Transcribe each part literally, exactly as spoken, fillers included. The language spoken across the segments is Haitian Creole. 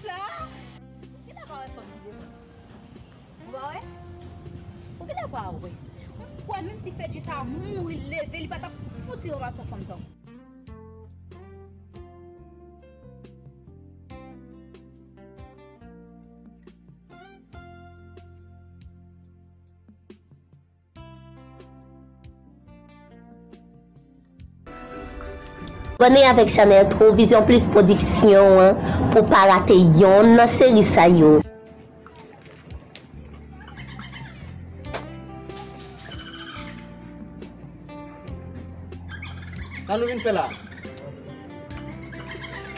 Sa? Ou genlè pa wè fanm ki devan. Ou pa wè? Ou genlè pa wè. Ou kwè menm si Fedji ta mouri leve, li pa t ap fouti ranmase yon fanm tankou. Abòne avèk chanèl True Vision Plus Production an pou w pa rate yonn nan seri sa yo. Sa nou vin fè la?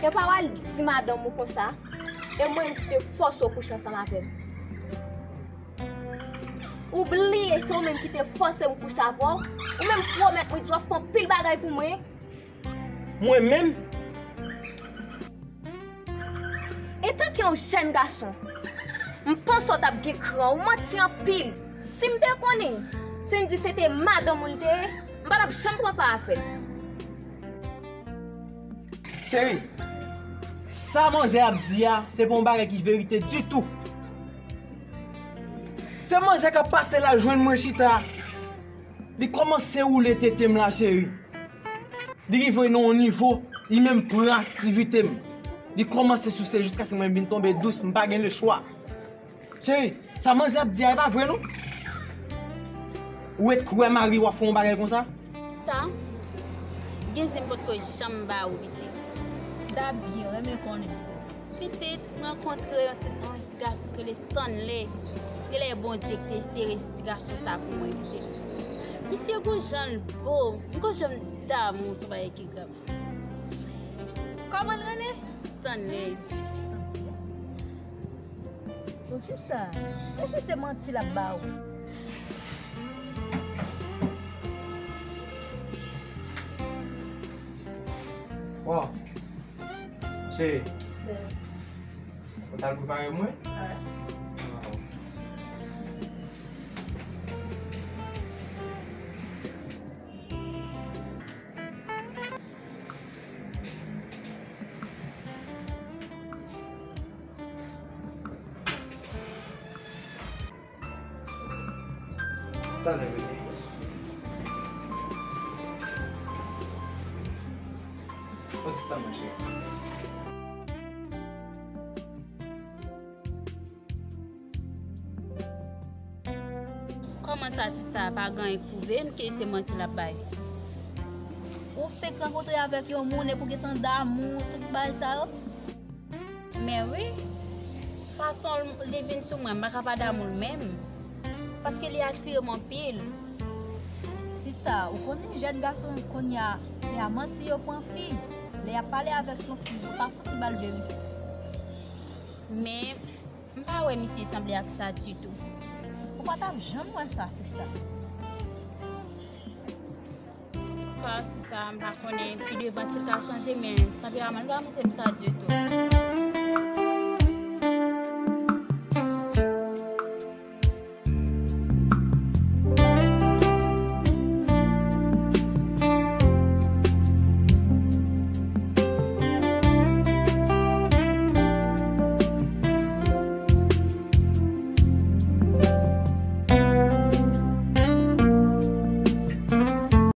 E pa w al di madanm ou konsa, e mwen ki te fòse w kouche ansanm avè m. Ou bliye se ou menm ki te fòse m kouche avè w? Ou menm pwomèt mwen di w ap fè anpil bagay pou mwen. Mwen menm? Etanke yon jèn gason, m panse w t ap gen kran, ou manti anpil. Si m te konnen, si n di se te madanm ou l te ye, m pa t ap janm pran pa avè l. Cheri, sa manzè ap di a, se pa yon bagay ki verite ditou. Se manzè k ap pase la jwenn mwen chita. Li kòmanse woule tete m la, cheri. Li rive nan yon nivo, li menm pran aktivite m. Li kòmanse souse jiskaske mwen vin tonbe dous, m pa gen lechwa. Cheri, sa manzè ap di a, e pa vre non. Ou ret kwè mari w ap fè yon bagay konsa? Sa, gen zen m potko janm ba ou, pitit. M ta byen renmen konnen sa. Pitit, m rankontre yon ti, yon ti gason ki rele Stanley. Genlè Bondye ki te sere ti gason sa pou mwen, pitit. Misye gon jan l bo, m gon jan m damou, se yon bagay ki grav. Kòman l rele? Stanley. Stanley. Bon, sista, e si se manti l ap ba ou? Bon, cheri, ou t al prepare mwen? Wi. Talè, bebe. Yon ti tan, mon cheri. Kòman sa, sista, pa gen anyen k pwouve m ke se manti l ap bay? Ou fenk rankontre avèk yon moun epi w gentan damou, tout bagay sa yo? Men wi, fason li vin sou mwen, m pa ka pa damou l menm, paske li atire m anpil. Sista, ou konnen jèn gason kounye a, se a manti yo pran fi. Lè y ap pale avèk yon fi, yo pa fouti ba l verite. Men, m pa wè misye sanble ak sa ditou. Ou pa t ap janm wè sa, sista. Ka, sista, m pa konnen pi devan si l ka chanje, men tanperaman l pa montre m sa ditou.